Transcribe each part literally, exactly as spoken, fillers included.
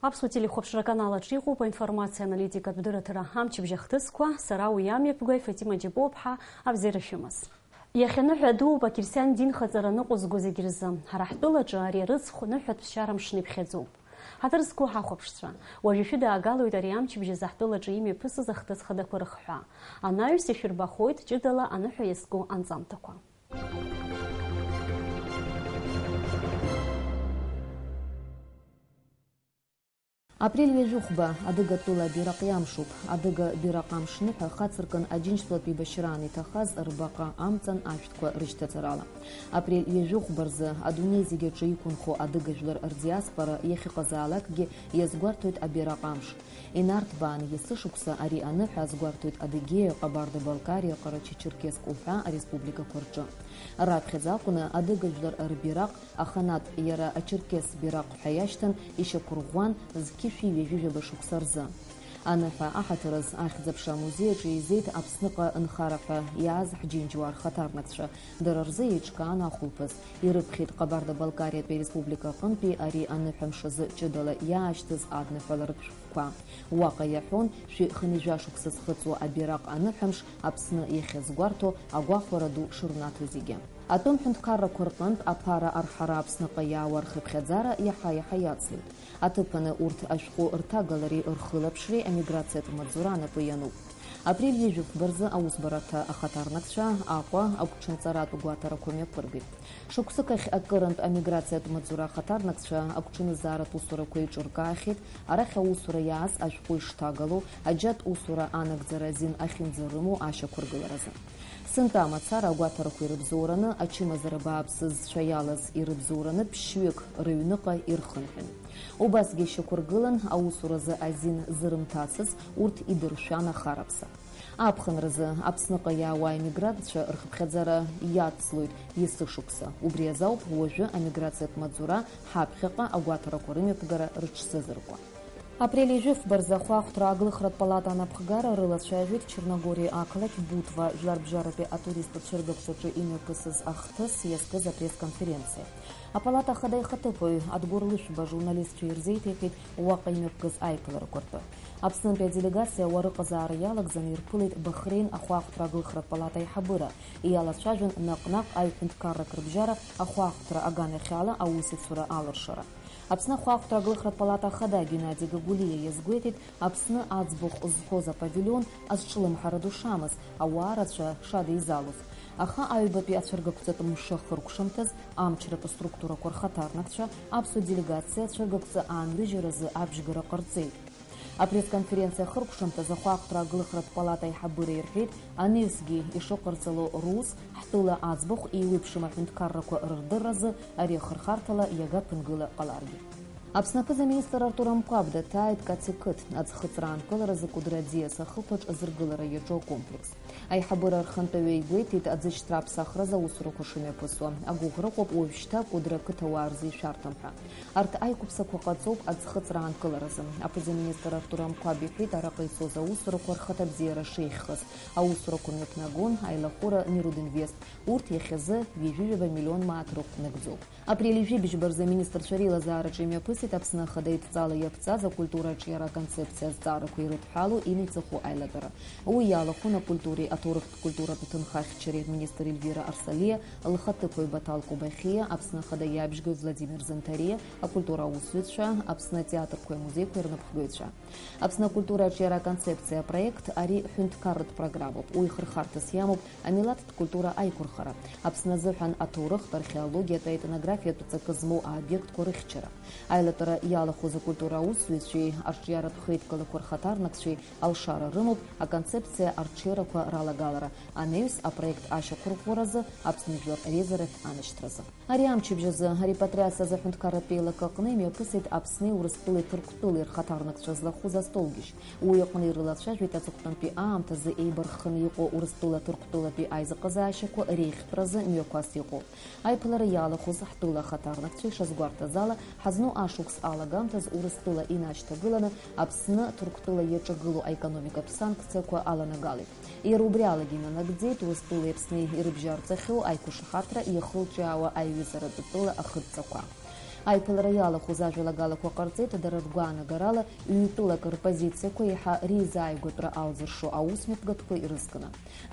Аԥсуа телехәаԥшра аканал аҿы иҟоуп аинформациа аналитикатә дырраҭара амчыбжь ахҭысқәа, сара уи амҩаԥгаҩ Фатима Џьапуаԥҳа, абзиара шәымаз. Иахьа ныҳәа дууп, ақьырсиан динхаҵара ныҟәызго зегь рзы. Ҳара ҳтәылаҿы ари арыцхә ныҳәатә ԥсшьара мшны иԥхьаӡоуп. Ҳаҭыр зқәу ҳахәаԥшцәа, уажә ишәыдаагалоит ари амчыбжь азы ҳтәылаҿы имҩаԥысыз ахҭыс хадақәа рыхҳәаа. Анаҩс ишәырбахоит ҷыдала аныҳәа иазку анҵамҭақәа. Апрель ҩажәи хәба, адыгатәыла абираҟ иамшуп. Адыга бираҟ амш ныҳәа хацыркын Аџьынџьтәылатә еибашьраан иҭахаз рбаҟа амҵан ашәҭқәа рышьҭаҵарала. Апрель ҩажәи хәба рзы адунеи зегь аҿы иқәынхо адыга жәлар рдиаспора иахьыҟазаалакгьы иазгәарҭоит абираҟ амш. Инарҭбааны есышықәса ари аныҳәа азгәарҭоит Адыгеиа, Ҟабарда-Балкариа, Ҟарачы-Черкесск уҳәа ареспубликақәа рҿы. Раԥхьаӡа акәны адыга жәлар рбираҟ аханатә, иара ачерқьес бираҟ ҳәа иашьҭан, ишьақәырӷәӷәан зқьышәи ҩажәи жәаба шықәса рзы. Аныҳәа аҳаҭыр азы Ахьӡ-аԥша амузеи аҿы еизеит Аԥсныҟа нхара ҳәа иааз ҳџьынџьуаа рхаҭарнакцәа, дара рзы еиҿкаан ахәылԥаз. Ирыԥхьеит Ҟабарда-Балкариатәи ареспублика аҟынтәи ари аныҳәа мш азы ҷыдала иаашьҭыз адныҳәаларатә шәҟәқәа. Уаҟа иаҳәон, шәи хынҩажәа шықәса зхыҵуа абираҟ аныҳәамш Аԥсны иахьазгәарҭо агәахәара ду шырнаҭо зегьы. Атәым ҳәынҭқаррақәа рҟынтә аԥара арҳара Аԥсныҟа иаауа рхыԥхьаӡара иаҳа-иаҳа иацлеит. Аҭыԥаны урҭ ашәҟәы рҭагалареи рхылаԥшреи амиграциатә маҵзура анапы иануп. Апрель ҩажәи хәба рзы аусбарҭа ахаҭарнакцәа Аҟәа агәҽанҵаратә гәаҭарақәа мҩаԥыргеит. Шықәсык ахь акырынтә амиграциатә маҵзура ахаҭарнакцәа агәҽанызааратә усурақәа еиҿыркаахьеит, арахь аусура иааз ашәҟәы ишҭагало, аџьатә усура анагӡара азин ахьынӡарымоу ашьақәыргыларазы. Сынтәа амацара агәаҭарақәа ирыбзоураны, ачымазара бааԥсы зцәа иалаз ирыбзоураны ԥшьҩык рыҩныҟа ирхынҳәын. Убасгьы шьақәыргылан аусуразы азин зырымҭацыз урҭ идыршәан ахараԥса. Аԥхынразы Аԥсныҟа иаауа аемигрантцәа рхыԥхьаӡара иацлоит есышықәса. Убри азы ауп уажәы амиграциатә маҵзура ҳаԥхьаҟа агәаҭарақәа рымҩаԥгара рыҽзазыркуа. Апрель ҩажәи фба рзы ахәаахәҭра аглыхратә палата анапхгара рылацәажәеит Черногориа ақалақь Бутва жәларбжьаратәи атуристтә цәыргақәҵаҿы имҩаԥысыз ахҭыс иазкыз апресс-конференциа. Апалата ахада ихаҭыԥуаҩ Адгәыр Лышәба ажурналистцәа ирзеиҭеиҳәеит уаҟа имҩаԥгаз аиԥыларақәа ртәы. Аԥснынтәи аделегациа уа рыҟазаара иалагӡаны ирԥылеит Бахрейн ахәаахәҭра аглыхратә палата аиҳабыра, иалацәажәон наҟ-наҟ аҩ-ҳәынҭқаррак рыбжьара ахәаахәҭра аганахьала аусеицура алыршара. Аԥсны ахәаахәҭра аглыхратә палата ахада Геннади Гагулиа иазгәеиҭеит, Аԥсны аӡбахә зҳәоз апавилион азҿлымҳара ду шамаз, ауаа рацәа шадеизалоз. Аха аҩбатәи ацәыргақәҵатә мшы ахыркәшамҭаз амчратә структурақәа рхаҭарнакцәа аԥсуа делегациа ацәыргақәҵа аанрыжьразы абжьгара ҟарҵеит. Апресс-конференциа ахыркәшамҭаз ахәаахәҭра аглыхратә палата аиҳабыра ирҳәеит, анаҩсгьы ишыҟарҵало рус, ҳтәыла аӡбахә еиуеиԥшым аҳәынҭқаррақәа рырдырразы ари ахырхарҭала иага ԥынгыла ҟаларгьы. Аԥсны аԥыза-министр Артур Амқәаб даҭааит Каци қыҭ аӡхыҵра аанкыларазы Кәыдры аӡиас ахықәаҿ азыргылара иаҿу акомплекс. Аиҳабыра архантәаҩы игәеиҭеит, аӡышьҭра аԥсахразы аусурақәа шымҩаԥысуа. Агәыӷра ыҟоуп уажәшьҭа Кәыдры ақыҭауаа рзы ишәарҭам ҳәа. Арҭ аиқәыԥсақәа ҟаҵоуп аӡхыҵра аанкыларазы. Аԥыза-министр Артур Амқәаб иҳәеит, араҟа ицоз аусурақәа рхаҭабзиара шеиӷьхаз. Аусурақәа мҩаԥнагон аилахәыра Нирудинвест. Урҭ иахьазы ҩажәи жәаба миллион мааҭ рыхә нагӡоуп. Апрель ижәибжьба рзы аминистрцәа реилазаараҿы имҩаԥысит Аԥсны Ахада идҵала иаԥҵаз акультура аҿиара аконцепциа азҵаарақәа ирыдҳәалоу инеиҵыху аилатәара. Уи иалахәын акультуреи аҭоурыхтә культуратә ҭынхахьчареи рминистр Ельвира Арсалиа, лхаҭыԥуаҩ Баҭал Кобахьиа, Аԥсны Ахада иабжьгаҩ Владимир Занҭариа, акультура аусзуҩцәа, Аԥсны атеатрқәеи амузеиқәеи рнапхгаҩцәа. Аԥсны акультура аҿиара аконцепциа апроект ари ҳәынҭқарратә программоуп. Уи хырхарҭас иамоуп амилаҭтә культура аиқәырхара, Аԥсны азыҳәан аҭоурыхтә, археологиатә, аетнографиатә ҵакы змоу аобиектқәа рыхьчара. Аилатәара иалахәыз акультура аусзуҩцәеи арҿиаратә хеидкылақәа рхаҭарнакцәеи алшара рымоуп аконцепциа арҽеирақәа ралагалара, анаҩс апроект ашьақәырӷәӷәаразы Аԥсны жәлар реизарахь анашьҭразы. Ари амчыбжь азы арепатриациа азы аҳәынҭқарратә еилак аҟны имҩаԥысит Аԥсни Урыстәылеи Ҭырқәтәылеи рхаҭарнакцәа злахәыз астолгьежь. Уи аҟны ирылацәажәеит аҵыхәтәантәи аамҭазы еибархханы иҟоу Урыстәыла-Ҭырқәтәылатәи аизыҟазаашьақәа реихтәразы мҩақәас иҟоу. Аиԥылара иалахәыз ҳтәыла ахаҭарнакцәа ишазгәарҭаз ала, ҳазну ашықәс алагамҭаз Урыстәыла инашьҭагыланы Аԥсны Ҭырқәтәыла иаҿагылоу аекономикатә санкциақәа аланагалеит. Иара убри алагьы инанагӡеит Урыстәылеи Аԥсни ирыбжьарҵахьоу аиқәышаҳаҭра иахылҿиаауа аиҩызаратә тәыла ахыдҵақәа. Аиԥылара иалахәыз ажәалагалақәа ҟарҵеит дара ргәаанагарала, ҩ-тәылак рпозициақәа еиҳа реизааигәатәра алзыршо аусмҩаԥгатәқәа ирызкны.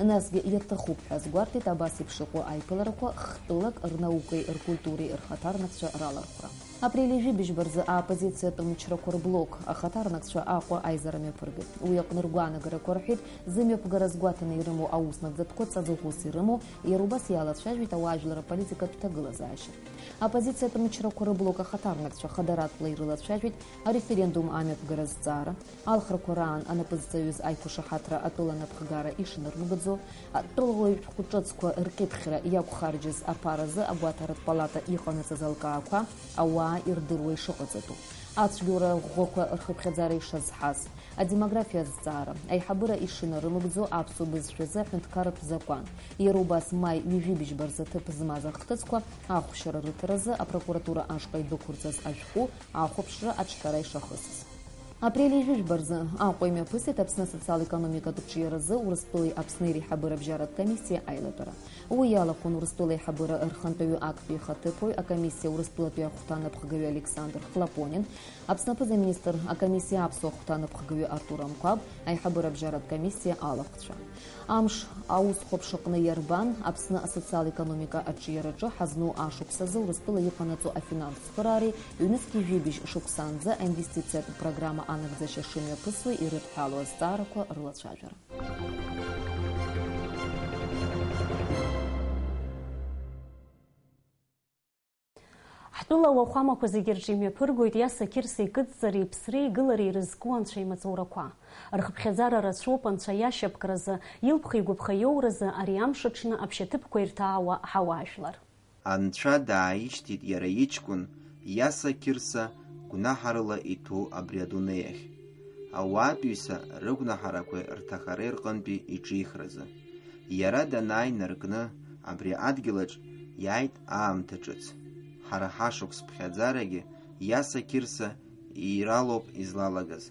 Насгьы иаҭахуп ҳәа азгәарҭеит абас еиԥш иҟоу аиԥыларақәа х-тәылак рнаукеи ркультуреи рхаҭарнакцәа ралархәра. Апрели жәибжьба рзы аоппозициатә мчрақәа рблок ахаҭарнакцәа Аҟәа аизара мҩаԥыргеит. Уи аҟны ргәаанагарақәа рҳәеит, зымҩаԥгара азгәаҭаны ирымоу аус нагӡатәқәа ҵаҵӷәыс ирымоу, иара убас иалацәажәеит ауаажәлар аполитикатә ҭагылазаашьа. Аоппозициатә мчрақәа рыблок ахаҭарнакцәа хадаратәла ирылацәажәеит ареферендум амҩаԥгара азҵаара, алхрақәа раан анапызҵаҩыз аиқәышаҳаҭра атәыла анапхгара ишынармыгӡо, атәылауаҩ шәҟәы ҿыцқәа ркьыԥхьра иақәхарџьыз аԥаразы агәаҭаратә палата иҟанаҵаз алкаақәа ауаа ирдыруа ишыҟаҵатәу, ацәгьоура ӷәӷәақәа рхыԥхьаӡара ишазҳаз, адемографиа азҵаара, аиҳабыра ишынарымыгӡо аԥсуа бызшәазы аҳәынҭқарратә закәан, иара убас маи ҩажәи быжьба рзы ҭыԥ змаз ахҭысқәа ахәшьара рыҭаразы апрокуратура ашҟа идәықәырҵаз ашәҟәы ахәаԥшра аҿҳәара ишахысыз. Апрели жәижәба рзы Аҟәа имҩаԥысит Аԥсны асоциал-економикатә ҿиаразы Урыстәылеи Аԥсни реиҳабыра абжьаратә комиссиа аилатәара. Уи иалахәын Урыстәыла аиҳабыра рхантәаҩы актәи ихаҭыԥуаҩ, акомиссиа Урыстәылатәи ахәҭа анапхгаҩы Александр Хлопонин, Аԥсны аԥыза-министр, акомиссиа аԥсуа ахәҭанапхгаҩы Артур Амқәаб, аиҳабыра абжьаратә комиссиа алахәцәа. Амш аусхәаԥш аҟны иарбан Аԥсны асоциал-економика аҿиараҿы ҳазну ашықәс азы Урыстәыла иҟанаҵо афинанстә цхыраареи ҩнызқьи жәибжь шықәсанӡа аинвестициатә программа анагӡашьа шымҩаԥысуеи ирыдҳәалоу азҵаарақәа рылацәажәара. Ҳтәыла ауахәамақәа зегьы рҿы имҩаԥыргоит Иаса Қьырса икыдҵареи иԥсреи игылареи ирызку анцәа имаҵурақәа. Рхыԥхьаӡара рацәоуп анцәа иашьапкразы, илԥха-игәыԥха иоуразы ари амш аҽны аԥшьаҭыԥқәа ирҭаауа ҳауаажәлар. Анцәа дааишьҭит иара иҷкәын Иаса Қьырса гәнаҳарыла иҭәу абри адунеиахь, ауаатәыҩса рыгәнаҳарақәеи рҭахареи рҟынтәи иҿихразы. Иара данааи наркны абри адгьылаҿ иааит аамҭа ҿыц. Ҳара ҳашықәс ԥхьаӡарагьы Иаса Қьырса ииралоуп излалагаз.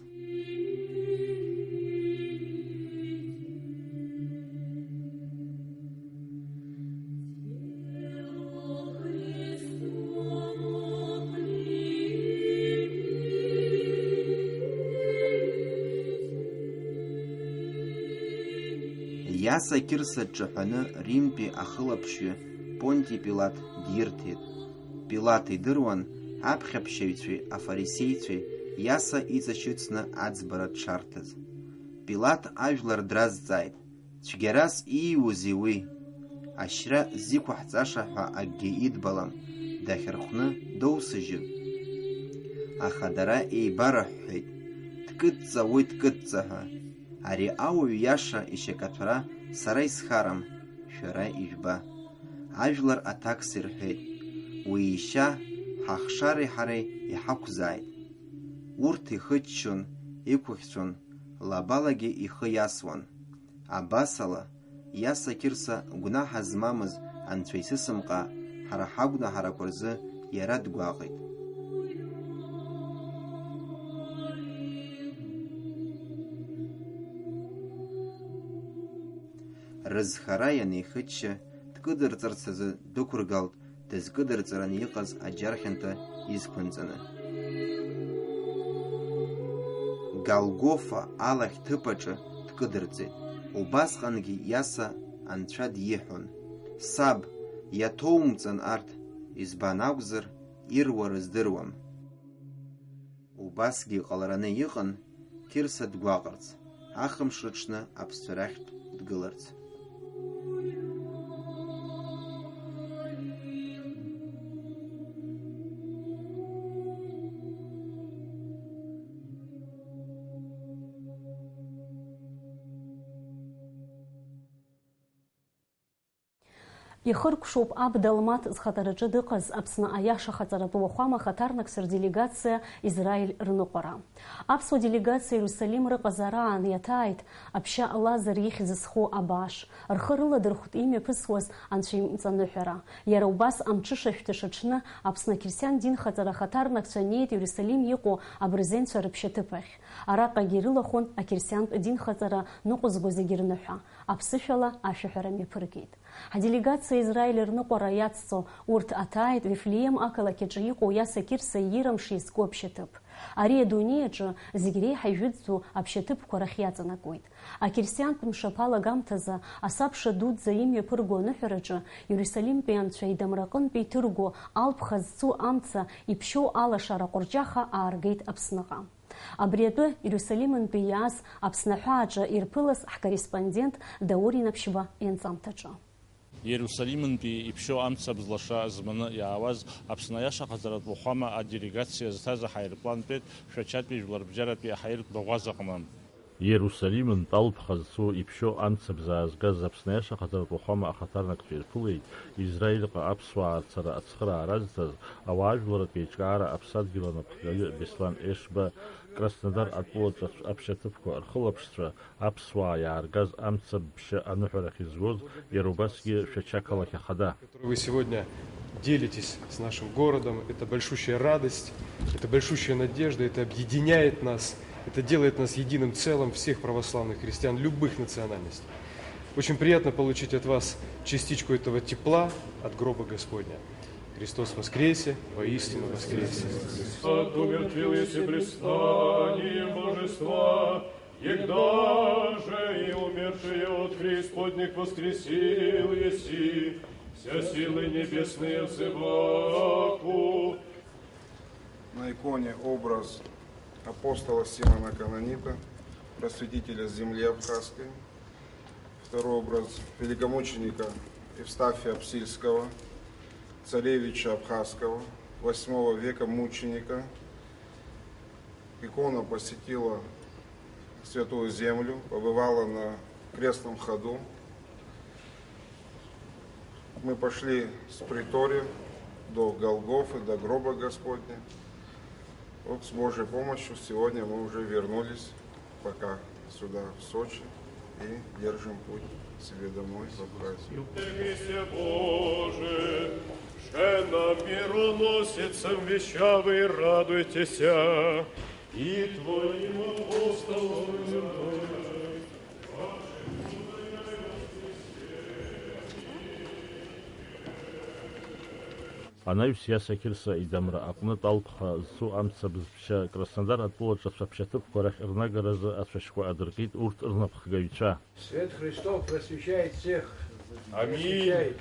Иаса Қьырса дҿаҳәаны Римтәи ахылаԥшҩы Понти Пилат дирҭеит. Пилат идыруан аԥхьаԥшьаҩцәеи афарисеицәеи Иаса иҵашьыцны аӡбара дшарҭаз. Пилат ажәлар дразҵааит, цәгьарас ииузеи уи? Ашьра зиқәаҳҵаша ҳәа акгьы идбалам, дахьырхәны доусыжьып. Аха дара еибарыҳәҳәеит, дкыдҵа уи дкыдҵа ҳәа. Ари ауаҩ иаша ишьакаҭәара сара исхарам, шәара ижәба. Ажәлар аҭакс ирҳәеит, уи ишьа ҳахшареи ҳареи иҳақәзааит. Урҭ ихыччон, иқәыхьцәон, лабалагьы ихы иасуан. Абасала, Иаса Қьырса гәнаҳа змамыз анцәа исысымҟа, ҳара ҳагәнаҳарақәа рзы иара дгәаҟит. Рызхара ианихычча, дкыдырҵарц азы дықәыргалт, дызкыдырҵараны иҟаз аџьар хьанҭа изқәынҵаны. Голгофа алахь ҭыԥ аҿы дкыдырҵеит. Убасҟангьы Иаса Анцәа диҳәон, саб, иаҭоумҵан арҭ, избан акәзар, ируа рыздыруам. Убасгьы иҟалараны иҟан Қьырса дгәаҟырц, ахымш рыҽны аԥсцәа рахьтә дгыларц. Ихыркәшоуп аб Далмаҭ зхаҵараҿы дыҟаз Аԥсны аиаша хаҵаратәы уахәама хаҭарнакцәа рделегациа Израиль рныҟәара. Аԥсуа делегациа Иерусалим рыҟазараан иаҭааит аԥшьа Лазар ихьӡ зху абааш. Рхы рыладырхәт имҩаԥысуаз Анцәа имҵаныҳәара. Иара убас амҽышашәҭыш аҽны Аԥсны ақьырсиан динхаҵара ахаҭарнакцәа неит Иерусалим иҟоу абырзенцәа рыԥшьаҭыԥ ахь. Араҟагьы ирылахәын ақьырсиантә динхаҵара ныҟәызго зегьы рныҳәа. Аԥсышәала ашәаҳәара мҩаԥыргеит. Ҳделегациа Израиль рныҟәара иацҵо урҭ аҭааит Вифлеем ақалақь аҿы иҟоу Иаса Қьырса иира мшы иазку аԥшьаҭыԥ. Ари адунеи аҿы зегь реиҳа ижәытәӡоу аԥшьаҭыԥқәа рахь иаҵанакуеит. Ақьырсиантә мшаԥ алагамҭазы асабша дуӡӡа имҩаԥырго аныҳәараҿы Иерусалимтәи анцәа идамраҟынтәи иҭырго алԥха зцу амца иԥшьоу алашара ҟәырҷаха ааргеит Аԥсныҟа. Абри атәы Иерусалимынтәи иааз Аԥсны аҳәааҿы ирԥылаз ҳкорреспондент Даур Инаԥшьба ианҵамҭаҿы. Иерусалимынтәи иԥшьоу амцабз лаша зманы иаауаз Аԥсны аиашахаҵаратә уахәама аделегациа зҭаз аҳаирплан тәеит Шәачатәи жәларбжьаратәи аҳаиртә баӷәаза аҟны. Иерусалимынтә алԥха зцу иԥшьоу амцабз аазгаз Аԥсны аиашахаҵаратә уахәама ахаҭарнакцәа ирԥылеит Израильҟа аԥсуаа рцара ацхыраара азҭаз ауаажәларратә еиҿкаара аԥсадгьыл анапхгаҩы Беслан Ешба, Краснодар атәылаҿы аԥшьаҭыԥқәа рхылаԥшцәа, аԥсуаа иааргаз амцабз ԥшьа аныҳәарахь изгоз, иара убасгьы Шәача ақалақь ахада. Вы сегодня делитесь с нашим городом. Это большущая радость, это большущая надежда, это объединяет нас, это делает нас единым целым всех православных христиан любых национальностей. Очень приятно получить от вас частичку этого тепла от гроба Господня. Христос воскресе, воистину воскресе. От умертвил еси блистанием божества, егда же и умершие от преисподних воскресил еси, вся силы небесные взываку. На иконе образ апостола Симона Канонита, просветителя земли абхазской. Второй образ великомученика Евстафия Псильского, царевича абхазского, восьмого века мученика. Икона посетила Святую Землю, побывала на крестном ходу. Мы пошли с Притория до Голгофы, до гроба Господня. Вот с Божьей помощью сегодня мы уже вернулись пока сюда, в Сочи, и держим путь себе домой в Абхазию. Христе Боже, же нам мироносицам вещавы, радуйтеся, и Твоим апостолам. Анаҩс Иаса Қьырса идамра аҟнытә алԥха зцу амцабз ԥшьа Краснодар атәылаҿы ацәаԥшьаҭыԥқәа рахь рнагаразы ацәашьқәа адыркит урҭ рнапхгаҩцәа. Свет Христов просвещает всех. Аминь. Просвещает.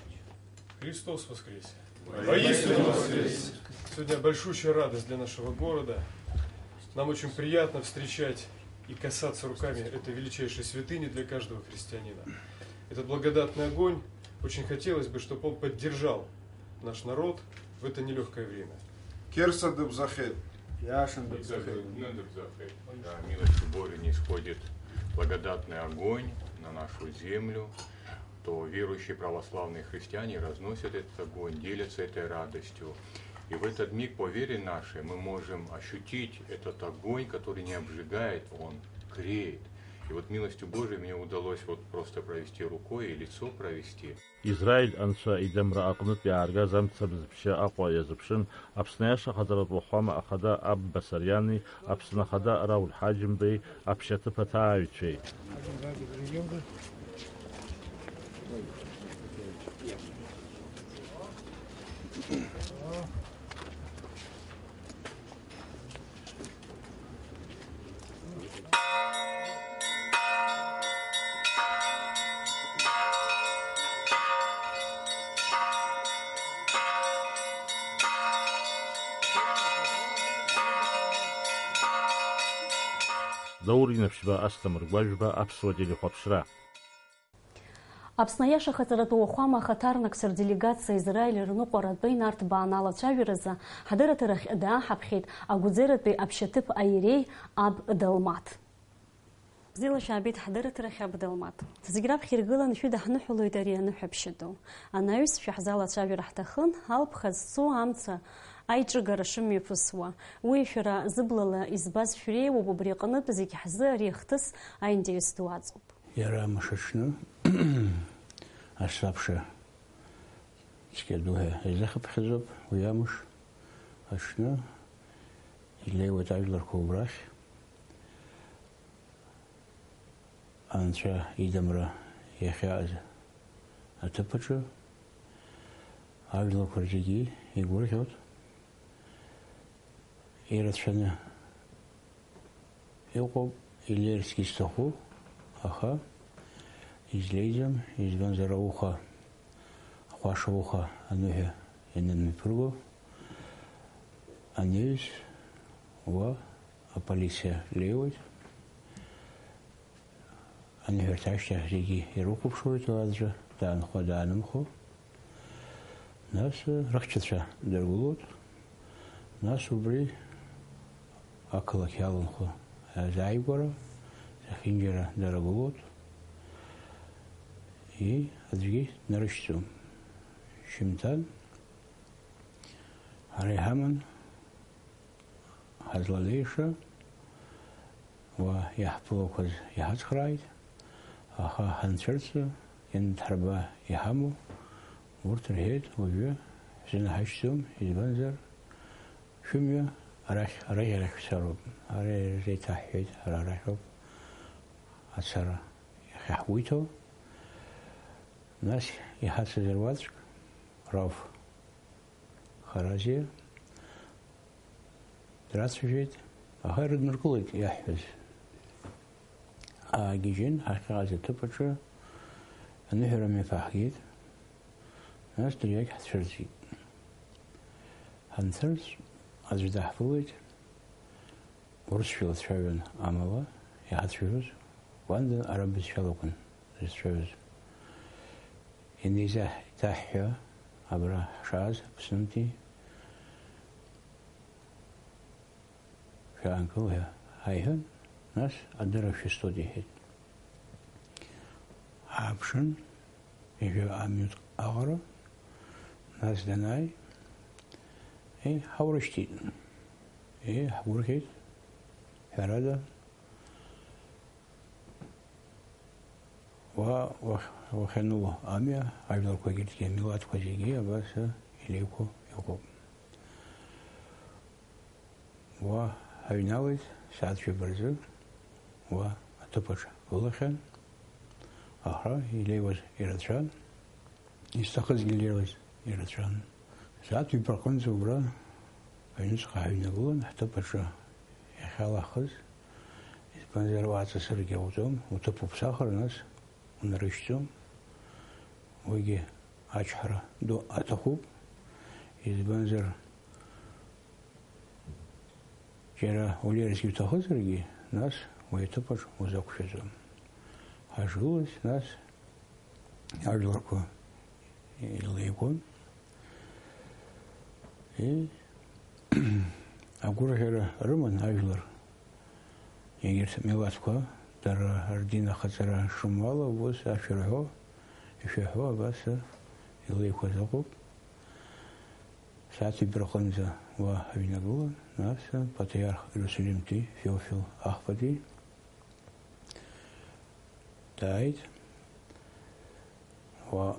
Христос воскресе! Воистину воскресе! Сегодня большущая радость для нашего города. Нам очень приятно встречать и касаться руками этой величайшей святыни для каждого христианина. Этот благодатный огонь, очень хотелось бы, чтобы он поддержал наш народ в это нелёгкое время. Кьырса дыбзахеит. Иашан дыбзахеит. Да, милостью Божией нисходит благодатный огонь на нашу землю, то верующие православные христиане разносят этот огонь, делятся этой радостью. И в этот миг, по вере нашей, мы можем ощутить этот огонь, который не обжигает, он греет. И вот милостью Божией мне удалось вот просто провести рукой и лицо провести. Израиль анцәа идамра аҟнытә иааргаз амцабз ԥшьа Аҟәа иазыԥшын Аԥсны аиашахаҵаратә уахәама ахада Абба Сариани, Аԥсны ахада Рауль Ҳаџьымбеи, аԥшьаҭыԥ аҭааҩцәеи. Даур Инаԥшьба, Асҭамыр Гәажәба, Аԥсуа телехәаԥшра. Аԥсны аиашахаҵаратәы уахәама ахаҭарнакцәа рделегациа Израиль рныҟәара атәеи нарҭбаан алацәажәаразы ҳдырраҭарахь дааҳаԥхьеит Агәӡератәи аԥшьаҭыԥ аиреи аб Далмаҭ. Бзиала шәаабеит ҳдырраҭарахь, аб Далмаҭ. Зегь раԥхьа иргыланы шәыдаҳныҳәалоит ари аныҳәаԥшьа ду. Анаҩс шәаҳзалацәажәар ҳҭахын алԥха зцу амца аиҿыгара шымҩаԥысуа. Уи шәара зыблала избаз шәреиуоуп, убри аҟнытә зегь ҳзы ари ахҭыс аинтерес ду аҵоуп. Иара амш аҽны, асабша цқьа ду ҳәа изахыԥхьаӡоуп, уи амш аҽны илеиуеит ажәларқәа убрахь, Анцәа идамра иахьааз аҭыԥ аҿы ажәларқәа зегьы игәырӷьоит. Ирацәаны иҟоуп илеирцгьы зҭаху, аха излеиӡам, избанзар ауха, ахәаша ауха аныҳәа ианымҩаԥырго, анаҩс уа аполициа леиуеит. Аныҳәарҭа ашьҭахь зегьы ирыхәаԥшуеит, аӡәы даанхо, даанымхо. Нас рыхьчацәа дыргылоит. Нас убри ақалақь иаланхо азааигәара зехьынџьара дыргылоит. И аӡәгьы днарышьҭӡом. Шьымҭан ара иҳаман. Ҳазлалеиша, уа иаҳԥылақәаз иҳацхрааит, аха ҳанцәырҵы, ианҭҳарба иҳамоу, урҭ рҳәеит, уажәы шәзынаҳашьҭӡом, избанзар, шәымҩа арахь, арахь, арахь шәцароуп. Ара ирзеиҭаҳҳәеит, ара арахьоуп ацара иахьаҳгәеиҭо. Нас иҳацыз руаӡәк, Рауф Харазиа, драцәажәеит, аха ирыднаргылеит иаҳҳәаз. Аагьежьын, ҳахьыҟаз аҭыԥ аҿы аныҳәара мҩаԥаҳгеит, нас дырҩегь ҳцәырҵит. Ҳанцәырҵ, аӡә даҳԥылеит, урысшәала дцәажәон, амала иҳацәажәоз уандан араб бызшәалакәын зызцәажәоз. Инеизаҳ-, иҭаҳҳәа абра ҳшааз Аԥснынтәи шәаангыл ҳәа ҳаиҳәан, нас адырра шәыстуеит иҳәеит. Ҳааԥшын, ҩажәа аминуҭ аҟара, нас данааи, еи, ҳаурышьҭит. Еи, ҳгәырӷьеит, ҳәарада, уа уахь-, уахьануло амҩа, ажәларқәа егьырҭгьы, амилаҭқәа зегьы абас илеиқәо иҟоуп. Уа ҳаҩналеит, сааҭ ҩба рзы уа аҭыԥаҿ гылахьан, аха илеиуаз ирацәан, изҭахызгьы илеиуаз ирацәан. Сааҭ ҩба рҟынӡа убра аҩныҵҟа ҳаҩнагылан, ҳҭыԥ аҿы иахьалаҳхыз, избанзар, уаҵасыргьы ауӡом, уҭыԥ уԥсахыр, нас унарышьҭӡом. Уигьы ачҳара ду аҭахуп, избанзар, џьара улеирц иуҭахызаргьы, нас уи аҭыԥаҿ узақәшәаӡом. Ҳашгылаз, нас ажәларқәа илеигәон. И, агәырӷьара рыман ажәлар. Егьырҭ милаҭқәа дара рдин ахаҵара шымуала, ус ашәа рҳәо, ишәаҳәо абас илеиқәаз ыҟоуп. Сааҭ ҩба рҟынӡа уа ҳаҩнагылан, нас апатриарх Иерусалимтәи Феофил Ахԥатәи дааит. Уа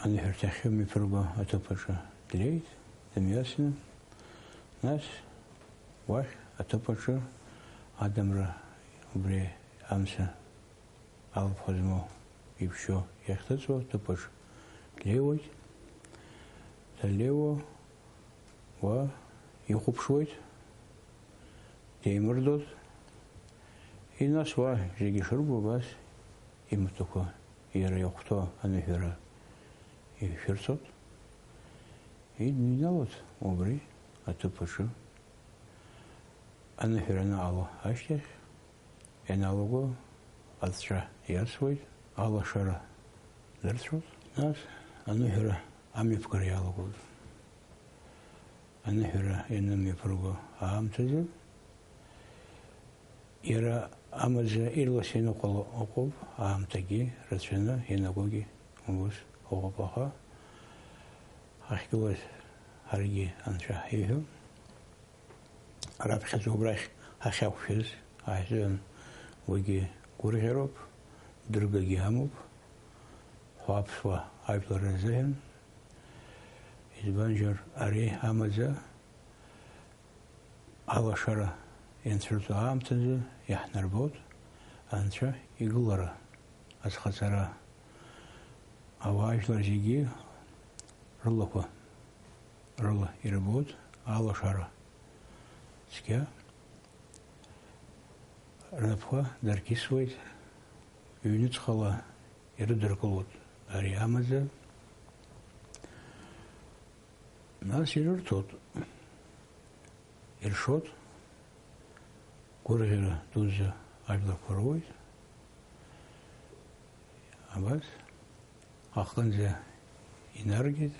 аныҳәарҭахь имҩаԥырго аҭыԥ аҿы днеит, дымҩасны, нас уахь аҭыԥ аҿы адамра убри амца алԥха змоу иԥшьоу иахьҭыҵуа аҭыԥ аҿы днеиуеит. Даннеиуа, уа ихәаԥшуеит, деимырдоит. И нас уа зегьы шырбо абас имаҭәақәа иара иахәҭоу аныҳәара ишәырҵоит. И дныҩналоит убри аҭыԥ аҿы. Аныҳәара анаҟало ашьҭахь, ианалаго аҵәҵәа иарсуеит, алашара дырцәоит, нас аныҳәара амҩаԥгара иалагоит. Аныҳәара ианымҩаԥырго аамҭазы, иара амаӡа ирлас ианыҟало ыҟоуп, аамҭагьы рацәаны ианагогьы убыс ыҟоуп, аха ҳахьгылаз ҳаргьы Анцәа ҳиҳәо. Раԥхьаӡа убрахь ҳахьақәшәаз аҳәон, уигьы гәырӷьароуп, дыргагьы амоуп, ҳәа аԥсуа ажәлар рзыҳәан. Избанзар, ари амаӡа алашара ианцәырҵуа аамҭазы иаҳнарбоит Анцәа игылара, азхаҵара. Ауаажәлар зегьы рылақәа рыла ирбоит алашара цқьа, рнапқәа дырқьысуеит, ҩнуҵҟала ирыдыркылоит ари амаӡа, нас ирырҭоит, иршоит, гәырӷьара дуӡӡа ажәларқәа роуеит. Абас аҟынӡа инаргеит,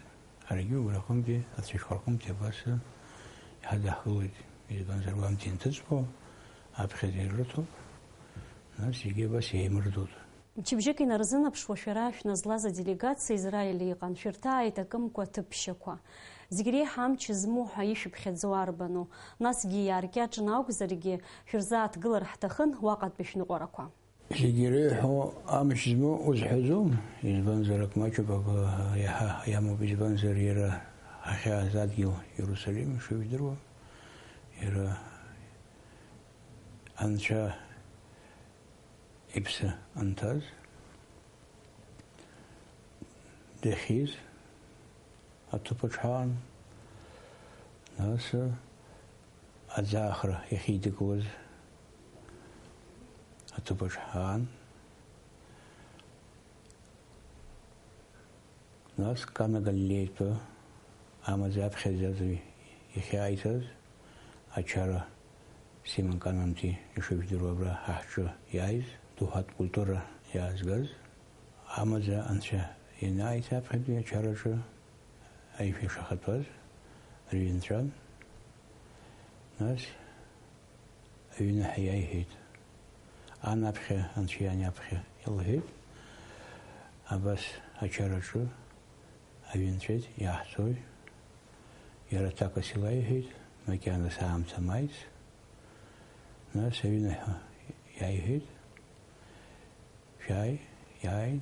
ҳаргьы убраҟынтәи ацәашьқәа рҟынтәи абас иҳадаҳкылоит, избанзар, уа амҭ инҭыҵуа аԥхьаӡа ирырҭоит, нас зегьы абас еимырдоит. Мчыбжьык инарзынаԥшуа шәара шәназлаз аделегациа Израиль иҟан, шәырҭааит акымкәа аҭыԥ ԥшьақәа. Зегь реиҳа амч змоу ҳәа ишәыԥхьаӡо арбану? Насгьы иааркьаҿны акәзаргьы, шәырзааҭгылар ҳҭахын уаҟатәи шәныҟәарақәа. Зегь иреиҳау амч змоу узҳәаӡом, избанзар, ак маҷуп, ак иаҳа иамоуп, избанзар, иара ҳахьааз адгьыл Иерусалим, ишыжәдыруа, иара Анцәа иԥсы анҭаз, дахьиз аҭыԥаҿ ҳаан, нас аӡаахра иахьидикылоз аҭыԥаҿ ҳаан, нас Кана Галилеитәы амаӡа аԥхьаӡа иахьааиҭаз ачара Симон Кананти ишыжәдыруа абра ҳаҳҿы иааиз, доуҳатә культура иаазгаз, амаӡа анцәа ианааиҭа аԥхьатәи ачараҿы аишәа ишахатәаз рҩынҵәан, нас аҩныҳәа иааиҳәеит. Ан аԥхьа, анцәа иан иаԥхьа илҳәеит, абас ачараҿы аҩынҵәеит, иаҳцои? Иара аҭакас илаиҳәеит, макьаназ аамҭа маиц. Нас аҩныҳәа иааиҳәеит, шәааи, иааин,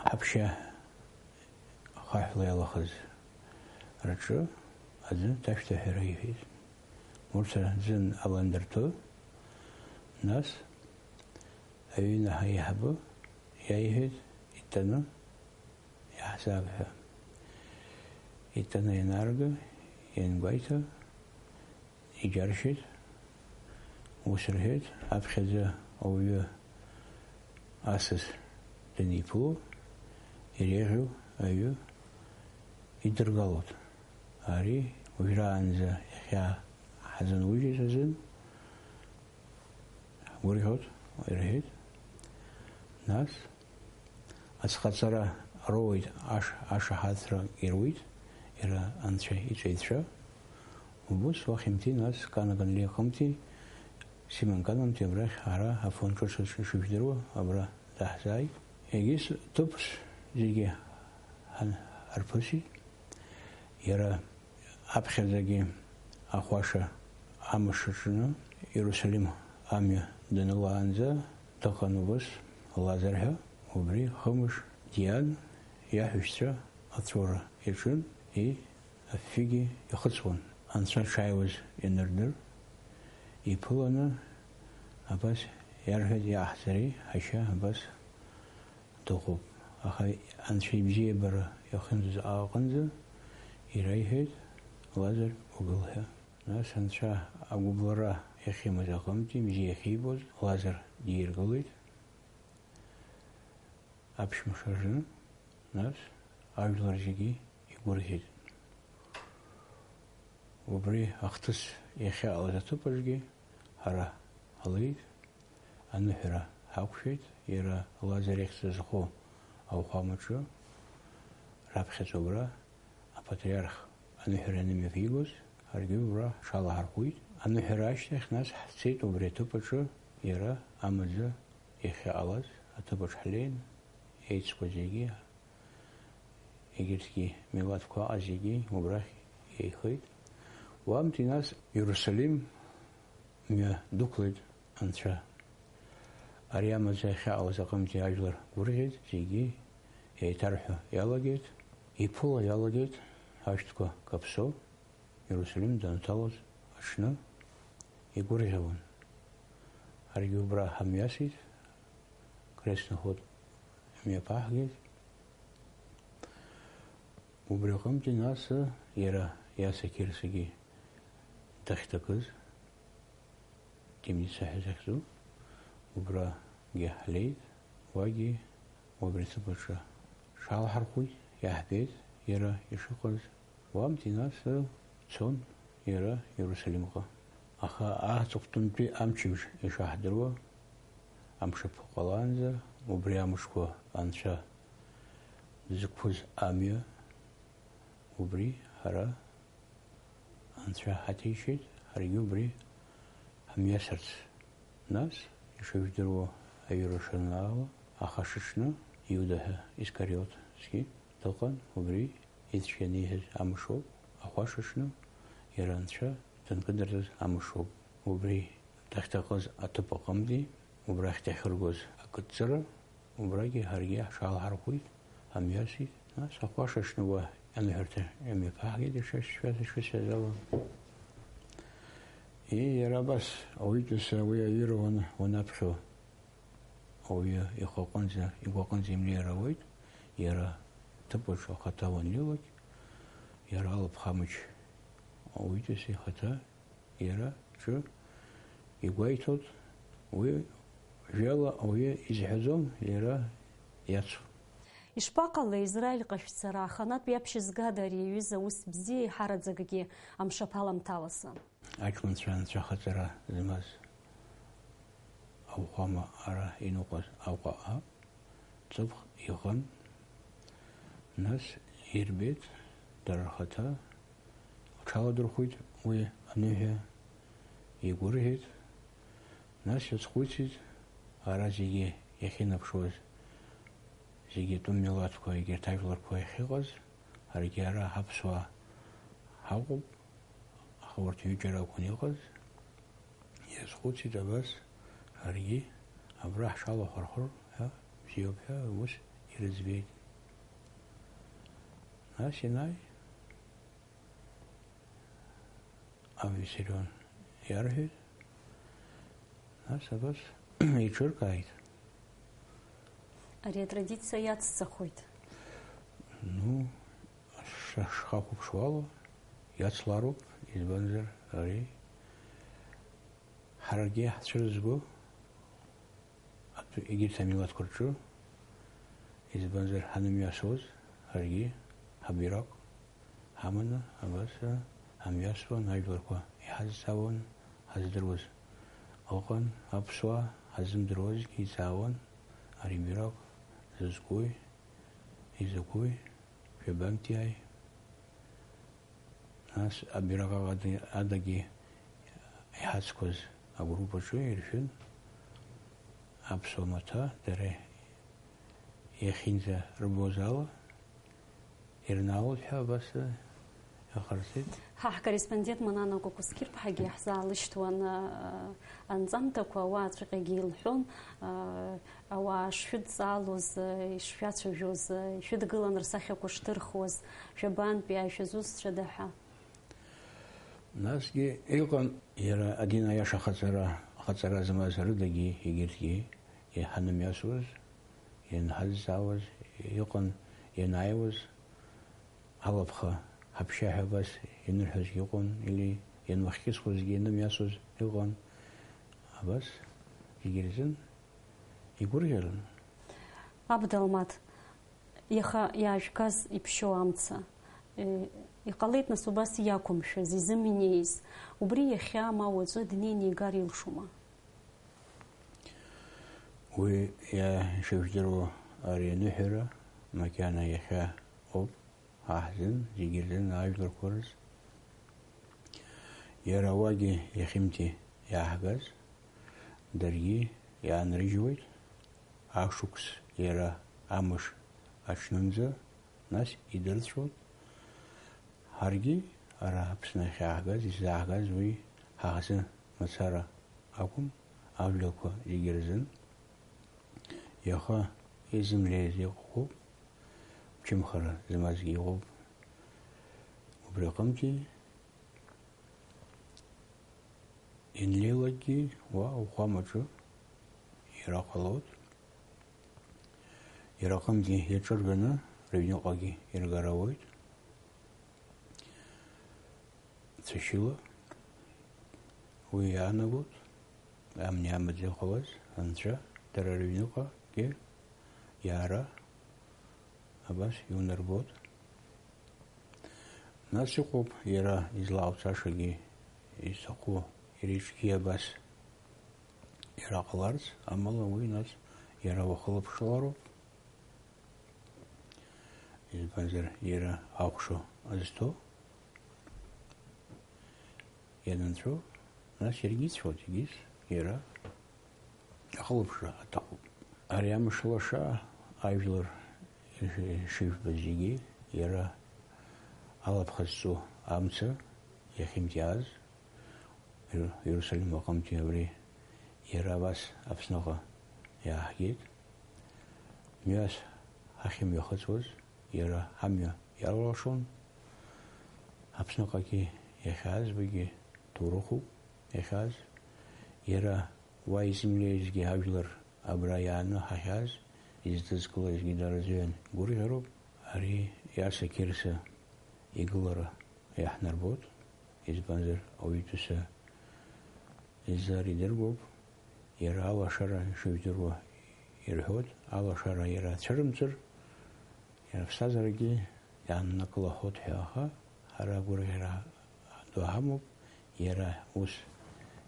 ҳаԥшьа хаҳәла иалахаз рҿы аӡы ҭашәҭаҳәара иҳәеит. Урҭ аӡы аландыртәы, нас аҩнаҳа аиҳабы иаиҳәеит, иҭаны иаҳзааг ҳәа. Иҭаны ианаарга, иангәеиҭа, иџьаршьеит, ус рҳәеит, аԥхьаӡа ауаҩы асас даниԥыло, иреиӷьу аҩы идыргалоит. Ари уажәраанӡа иахьа ҳзынужьыз азын ҳгәырӷьоит, ирҳәеит. Нас азхаҵара роуеит, аш-, ашаҳаҭра ируит иара анцәа иҵаҩцәа. Убыс уахьынтәи, нас Кана Галилеиаҟынтәи, Симон Кананти абрахь ара Афон ҿыц аҿы ишыжәдыруа, абра даҳзааит. Егьыс ҭыԥс зегьы ҳан-, ҳарԥысит. Иара аԥхьаӡагьы ахәаша амш аҿны Иерусалим амҩа данылаанӡа дыҟан убыс Лазар ҳәа, убри хымш диан, иаҳәшьцәа ацәоура иаҿын, и-, афҩгьы ихыҵуан. Анцәа дшааиуаз ианырдыр, иԥыланы абас иарҳәеит, иаҳзари, ҳашьа абас дыҟоуп. Аха Анцәа ибзиабара иахьынӡоз аҟынӡа ираиҳәеит, Лазар, угыл ҳәа. Нас Анцәа агәыблра иахьимаз аҟынтәи бзиа иахьибоз Лазар дииргылеит аԥшәымшаҿы, нас ажәлар зегьы игәырӷьеит. Убри ахҭыс иахьаҟалаз аҭыԥаҿгьы ҳара ҳлеит, аныҳәара ҳақәшәеит, иара Лазар ихьӡ зху ауахәамаҿы, раԥхьаӡа убра апатриарх аныҳәара анымҩаԥигоз, ҳаргьы убра ҳҽалаҳархәит. Аныҳәара ашьҭахь, нас ҳцеит убри аҭыԥ аҿы, иара амаӡа иахьаҟалаз аҭыԥ аҿы ҳлеин, еицқәа зегьы, егьырҭгьы милаҭқәа аҟаз зегьы убрахь еихеит. Уантәи, нас, Иерусалим мҩа дықәлеит Анцәа. Ари амаӡа иахьаҟалаз аҟынтәи ажәлар гәырӷьеит, зегьы еиҭарҳәо иалагеит, иԥыло иалагеит, ашәҭқәа каԥсо, Иерусалим данҭалоз аҽны игәырӷьауан. Ҳаргьы убра ҳамҩасит, Красный ход имҩаԥаҳгеит. Убри аҟынтәи нас иара Иаса Қьырсагьы дахьҭакыз, темница ҳәа захьӡу, убрагьы ҳлеит, уагьы убри аҭыԥ аҿы ҳшалҳархәит, иаҳбеит иара ишыҟаз. Уамтәи нас цон иара Иерусалимҟа. Аха аҵыхәтәантәи амчыбжь ишаҳдыруа, амшаԥы ҟалаанӡа убри амшқәа анцәа дзықәыз амҩа, убри ҳара анцәа ҳаҭишьит, ҳаргьы убри ҳамҩасырц. Нас, ишыжәдыруа, аҩыра шанаала, ахашаҽны Иуда ҳәа Искариот зегьы дыҟан, убри ицәгьаны иҳәаз амшоуп, ахәашаҽны иара анцәа данкыдыртәаз амшоуп. Убри дахьҭахыз аҭыԥ аҟынтәи, убрахь дахьыргоз акыдҵара, убрагьы ҳаргьы ҳҽалҳархәит, ҳамҩасит, нас ахәашаҽны уа аныҳәарҭа имҩаԥаҳгеит, ишышәҳәаз, ишысҳәаз ала. Ии, иара абас, ауаҩытәыҩса уи аҩыра уан-, уанаԥхьо, ауаҩы ихаҟынӡа, игәаҟынӡа имнеир ауеит, иара ҭыԥ аҿы ахаҭа уанилак, иара алыԥха мыч ауаҩытәыҩса ихаҭа иара ҿы игәеиҭоит, уи жәала ауаҩы изҳәаӡом, иара иацу. Ишԥаҟалеи Израиль ҟашәҵара, аханатә иаԥшьызгада ари аҩыза ус бзиа иҳараӡакгьы амшаԥ аламҭалазы? Аҷкәынцәа анцәа хаҵара змаз ауахәама ара иныҟәаз Аҟәаҟа ҵыԥх иҟан. Нас ирбеит, дара рхаҭа лҽаладырхәит уи аныҳәа, игәырӷьеит. Нас иазхәыцит, ара зегьы иахьынаԥшуаз, зегьы атәым милаҭқәа, егьырҭ ажәларқәа иахьыҟаз, ҳаргьы ара ҳаԥсуаа ҳаҟоуп, аха урҭ ҩыџьара акәын иҟаз. Иазхәыцит абас, ҳаргьы абра ҳшалахәырхәыр ҳәа, бзиоуп ҳәа ус ирыӡбеит. Нас ианааи, Ависсарион иарҳәеит, нас абас иҽыркааит. Ари атрадициа иацҵахоит. Ну, ш-, шхахәаԥшуала, иацлароуп, избанзар, ари ҳаргьы ҳцәырызго, атәы-, егьырҭ амилаҭқәа рҿы, избанзар, ҳанымҩасуаз, ҳаргьы ҳабираҟ ҳаманы, абас, ҳамҩасуан, ажәларқәа иҳазҵаауан, ҳаздыруаз ыҟан, аԥсуаа ҳазымдыруазгьы иҵаауан, ари бираҟ зызкуи, изакәи, жәабантәиааи? Нас абираҟ ада-, адагьы иҳацқәаз агруппаҿы иршәын аԥсуа маҭәа, дара иахьынӡарбоз ала, ирнаалоит ҳәа абас иҟарҵеит. Ҳа ҳкорреспондент Манана Кәакәсқьырԥҳагьы иаҳзаалышьҭуан, а, анҵамҭақәа, ауаа ацәҟьагьы илҳәон, а, ауаа шшәыдҵаалоз, ишшәацәажәоз, ишәыдгылан рсахьақәа шҭырхуаз, шәабантәи, ишәызусҭцәада ҳәа. Насгьы иҟан иара адин аиаша ахаҵара, ахаҵара змаз рыдагьы егьырҭгьы иҳанымҩасуаз, ианҳазҵаауаз, иҟан ианааиуаз, алаԥха ҳаԥшьа ҳәа абас ианырҳәозгьы ыҟан, или иануахькьысхуазгьы ианымҩасуаз ыҟан. Абас зегьы рзын игәырӷьарын. Абдалмаҭ, иаха иаажәгаз иԥшьоу амца, э, иҟалеит нас убас иақәымшәаз, изымнеиз, убри иахьа ма уаҵәы днеины игар илшома? Уи иа-, ишыжәдыруа ари аныҳәара макьана иахьа ауп. Аҳзын, зегьы рзын ажәларқәа рзы. Иара уагьы иахьымти иааҳгаз, даргьы иаанрыжьуеит, ашықәс иара амш аҽнынӡа, нас идырцәоит. Ҳаргьы ара Аԥсны ахьааҳгаз, изааҳгаз уи ҳаҳзы мацара акәым, ажәларқәа зегьы рзын. Иаха изымлеиз иҟоуп, ԥшьымхара змазгьы иҟоуп. Убри аҟынтәи ианлеилакгьы уа ауахәамаҿы иара ҟалоит. Иара аҟынгьы иаҿырганы рыҩныҟагьы иргара ауеит. Цәашьыла уи иаанагоит, амни амаӡа иҟалаз анцәа дара рыҩныҟагьы иаара абас иунарбоит. Нас иҟоуп иара излаауцашагьы, изҭаху иара иҿгьы абас иара ҟаларц, амала уи нас иара уахылаԥшлароуп. Избанзар, иара ахәшо азҭо ианынҵәо, нас иаргьы ицәоит, егьыс иара ахылаԥшра аҭахуп. Ари амш лаша ажәлар ишыжәбаз зегьы иара алаԥха зҵо амца иахьынтәиааз, Иерусалим аҟынтәи абри иара абас Аԥсныҟа иааҳгеит. Мҩас ҳахьымҩахыҵуаз, иара ҳамҩа иалалашон. Аԥсныҟагьы иахьааз уигьы ҭоурыхуп иахьааз. Иара уа изымлеизгьы ажәлар абра иааны ҳахьааз, изыдызкылазгьы дара рзыҳәан гәырӷьароуп. Ари Иаса Қьырса игылара иаҳнарбоит, избанзар, ауаҩытәыҩса изар идыргоуп, иара алашара ишыжәдыруа ирҳәоит, алашара иара ацәырымҵыр, иара аԥсҭазаарагьы иааннакылахоит ҳәа, аха ҳара агәырӷьара ду ҳамоуп, иара ус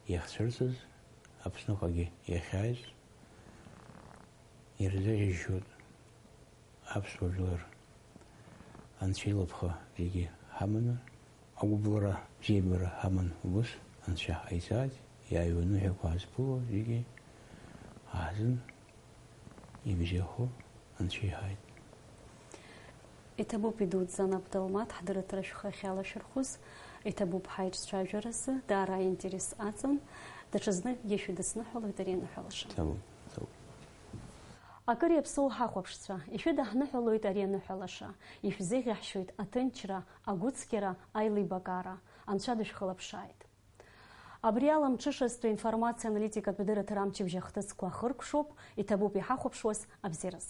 иахьцәырҵыз, Аԥсныҟагьы иахьааиз ирзеиӷьасшьоит. Аԥсуа жәлар анцәа илыԥха зегьы ҳаманы, агәыблра бзиабара ҳаман убыс анцәа ҳаиҵааит, иааҩуа аныҳәақәа ҳазԥыло зегьы аҳзын ибзиахо анцәа иҳаит. Иҭабуп идуӡӡан Абдалмаҭ ҳдырраҭара шәхы ахьалашәырхәыз, иҭабуп ҳаиҿцәажәаразы, даара аинтерес аҵан, даҽазныкгьы шәыдысныҳәалоит ари аныҳәалаша. Иҭабуп, иҭабуп. Акыр иаԥсоу ҳахәаԥшцәа, ишәыдаҳныҳәалоит ари аныҳәалаша, ишәзеиӷьаҳшьоит аҭынчра, агәыцқьара, аилибакаара, Анцәа дышәхылаԥшааит. Абри ала мҽышазтәи информациа-аналитикатә дырраҭара амчыбжь ахҭысқәа ахыркәшоуп, иҭабуп иҳахәаԥшуаз абзиараз.